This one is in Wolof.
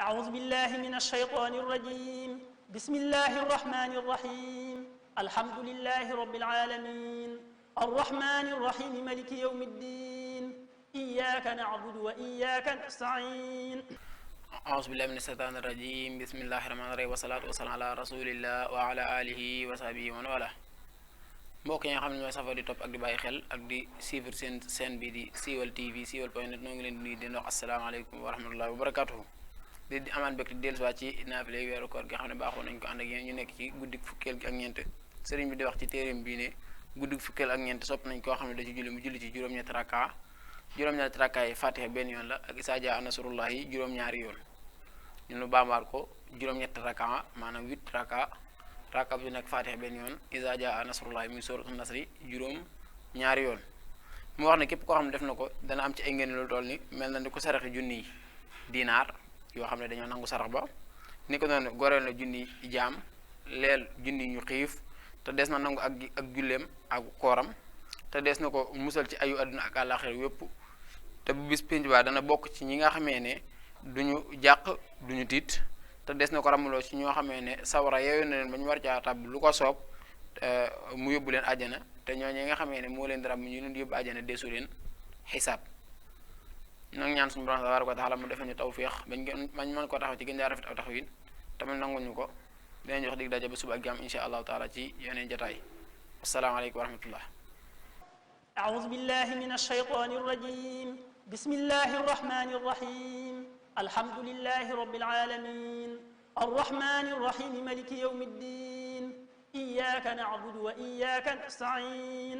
أعوذ بالله من الشيطان الرجيم بسم الله الرحمن الرحيم الحمد لله رب العالمين الرحمن الرحيم ملك يوم الدين إياك نعبد وإياك نستعين أعوذ بالله من الشيطان الرجيم بسم الله الرحمن الرحيم والصلاة والسلام على رسول الله وعلى آله وصحبه ومن والاه mbokk yi nga xam ne ñooy safoo di topp ak di bàyyi xel ak di suivre seen chaîne bi di Siweul TV siweul.net noo ngi leen di nuyu di wax asalaamaaleykum wa rahmatullahi wa barakatuhu di amaan bekk di dellusiwaat ci naafile weeru koor gi nga xam ne baaxoo nañ ko ànd ak yéen ñu nekk ci guddik fukkeel gi ak ñeent sëriñ bi di wax ci téeréem bii ne guddik fukkeel ak ñeent sopp nañ koo xam ne da ci julli mu julli ci juróom-ñetti rakka yi fatiha benn yoon la ak isaa jaa nasrullahi juróom-ñaari yoon ñun lu baamuwaat ko juróom-ñetti rakka maanaam 8 rakka bi nekk fatiha benn yoon isa jaa nasrullahi muy suratul nasri juróom-ñaari yoon mu wax ne képp koo xam ne def na ko dana am ci ay ngeen lu toll ni mel na ni ku saraxi junniy dinaar yoo xam ne dañoo nangu sarax ba ni ko noonu goreel na junni jaam leel junni ñu xiif te des na nangu ak julleem ak kooram te des na ko musal ci ayu àdduna ak àllaaxira yépp te bu bis pénc ba dana bokk ci ñi nga xamee ne duñu jàq duñu tiit te des na ko ramuloo ci ñoo xamee ne sawara yeewu na leen ba ñu war caa tàbb lu ko soob mu yóbbu leen àjjana te ñooñu nga xamee ne moo leen di ram ñu leen di yóbbu àjjana deesu leen xisaab nag ñaan suñu borom tabaaraka wa taala mu defal ñu tawfiix bañ mën ko taxaw ci gën jaa rafet aw taxawin tamit nangul ñu ko dinañ jox dig daje ba suba ak jàmm insha allahu taala ci yeneen jotaay asalaamaaleykum wa rahmatullah أعوذ بالله من الشيطان الرجيم بسم الله الرحمن الرحيم الحمد لله رب العالمين الرحمن الرحيم ملك يوم الدين إياك نعبد وإياك نستعين